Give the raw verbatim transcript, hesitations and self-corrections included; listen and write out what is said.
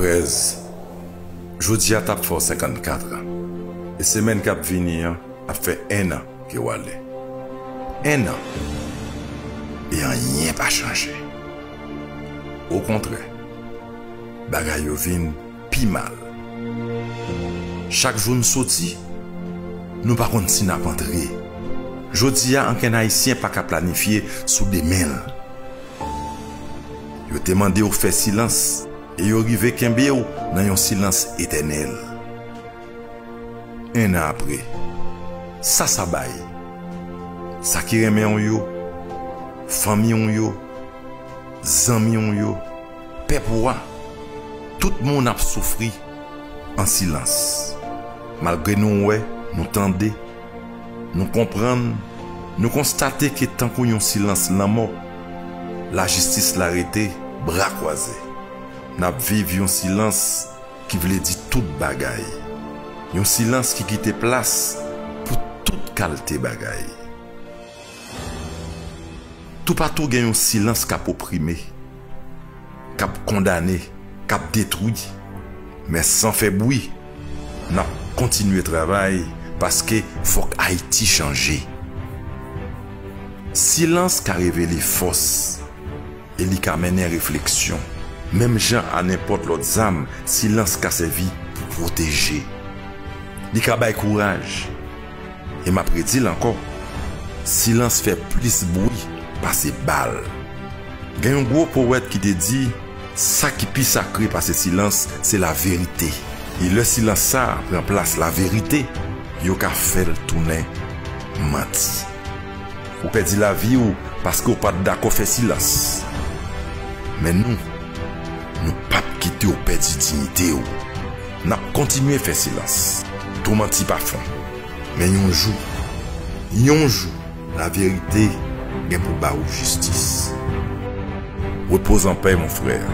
Trèz. Jodi a t ap fè w senkannkat an. E semèn k ap vini an ap fè enn an ke w ale. Enn an. E anyen pa chanje. Okontrè, bagay yo vin pi mal. Chak jou n soti, nou pa konn si n ap antre. Jodi a, ankenn Ayisyen pa ka planifye sou demen l. Yo te mande w fè silans, e yo rive kenbe w nan yon silans etènèl. Enn an apre, sa sa bay? Sa ki renmen w yo, fanmi w yo, zanmi w yo, pèp ou a, tout moun ap soufri an silans. Malgre nou wè, nou tande, nou konprann, nou konstate ke tankou yon silans lanmò, lajistis la rete bra kwaze. N ap viv yon silans ki vle di tout bagay. Yon silans ki kite plas pou tout kalte bagay. Toupatou gen yon silans k ap oprime, k ap kondane, k ap detwi. Men san fè bri, n ap kontinye travay paske fòk Ayiti chanje. Silans ka revele fòs e li ka mennen refleksyon. Menm jan a nenpòt lòt zam, silans ka sèvi pou pwoteje. Li ka bay kouraj. E m ap redi l ankò, silans fè plis bri pase bal. Gen yon gwo powèt ki te di, sa ki pi sakre pase silans, se laverite. E lè silans sa a pran plas laverite, yo ka fè l tounen manti. Ou pèdi lavi w paske w pa t dakò fè silans. Men nou, nou p ap kite w pèdi diyite w. N ap kontinye fè silans. Tou manti pa fon. Men yon jou, yon jou, laverite gen pou ba ou jistis. Repose en paix, mon frère.